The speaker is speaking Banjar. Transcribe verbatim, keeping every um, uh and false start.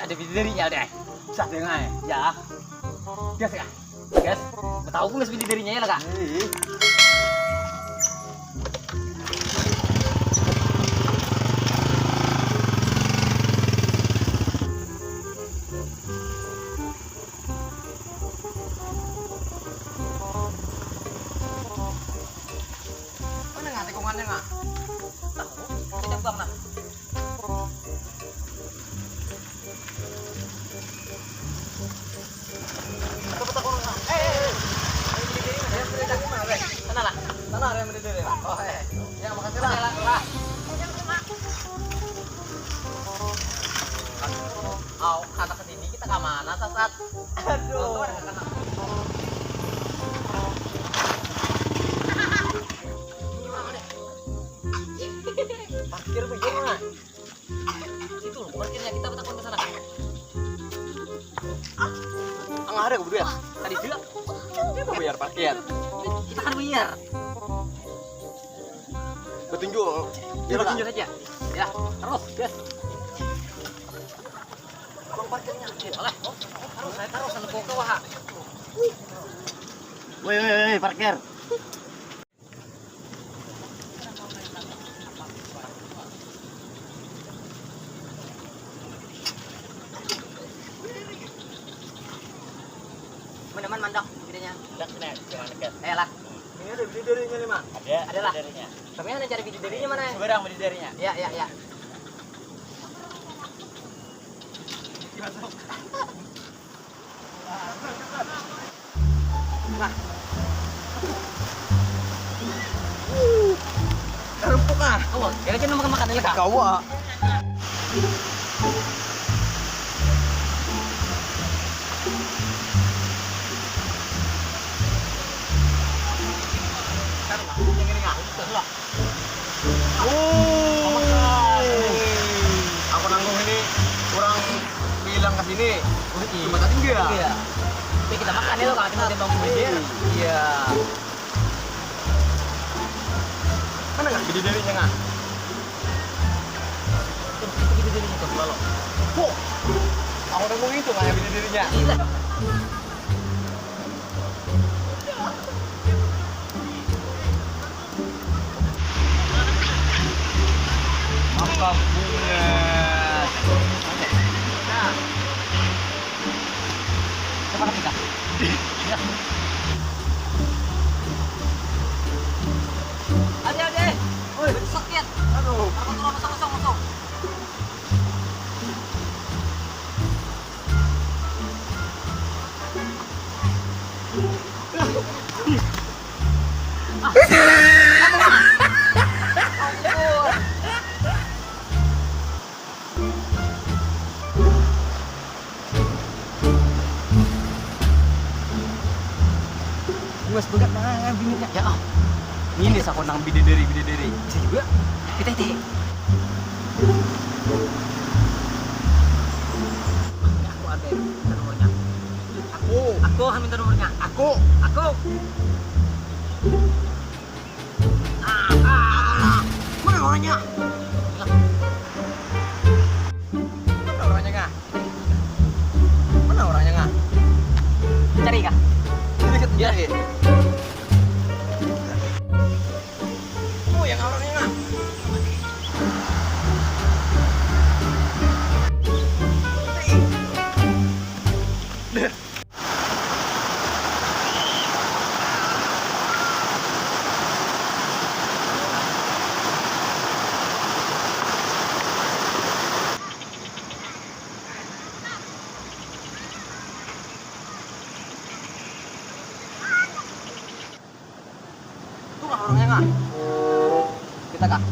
Ada bidadarinya deh. Sah dengar ya. Ya. Gas ya. Gas. Betahu pun bidadarinya ya lah kak. Mana nggak tikungannya nggak? Tahu. Kita buang lah. Sana lah. Sana ada yang berdiri. Oh, eh. Ya, makasih lah. Lah. Au, kata ke sini kita ke mana, Sasat? Aduh. Parkir begini. Itu loh, parkirnya kita betakun ke sana. Angah ada kudu ya? Tadi juga. Dia mau bayar parkir. Kita kan bayar. Betunjuk. Ya, betunjuk saja. Ya, terus, gas. Bang parkirnya. Oke, lah. Terus, saya taruh sana ke bawah. Woi, woi, woi, parkir. Mana-mana mandak bedanya. Dak sini, cuma dekat. Ayolah. Ini ada bidadarinya lima. Ada. Adalah. Bidadarinya. Kami hanya cari bidadarinya mana? Seberang bidadarinya. Ya, ya, ya. Nah. Karupuk ah. Kawa, kira-kira makan-makan ini kak? Kawa. Kan lah, yang ini nggak, lah. Oh. Aku nanggung ini kurang bilang ke sini. Oh, iya. Cuma tadi enggak. Iya. Ya, kita makan ya, kalau kita mau belajar. Iya. Mana nggak bidadarinya nggak? Itu bidadarinya tuh, lalu. Kok? Aku nanggung itu nggak ada bidadarinya. Iya. Makan bunga. Nah. Cepat, cepat. Ya. Ade, ade. Woi. Sakit. Aduh. Apa tuh, apa, sosok, sosok? Luas banget nah bininya. Ya, ah. Ini sakonang bidadari, bidadari. Bisa juga. Kita itu. Aku ada minta nomornya. Aku. Aku akan minta nomornya. Aku. Aku. Ah, ah. Mana orangnya? Mana orangnya, Kak? Mana orangnya, Kak? Cari, Kak. Ini cari. Oh, yang orangnya, Kak. Itulah orangnya, Kak. Kita, Kak.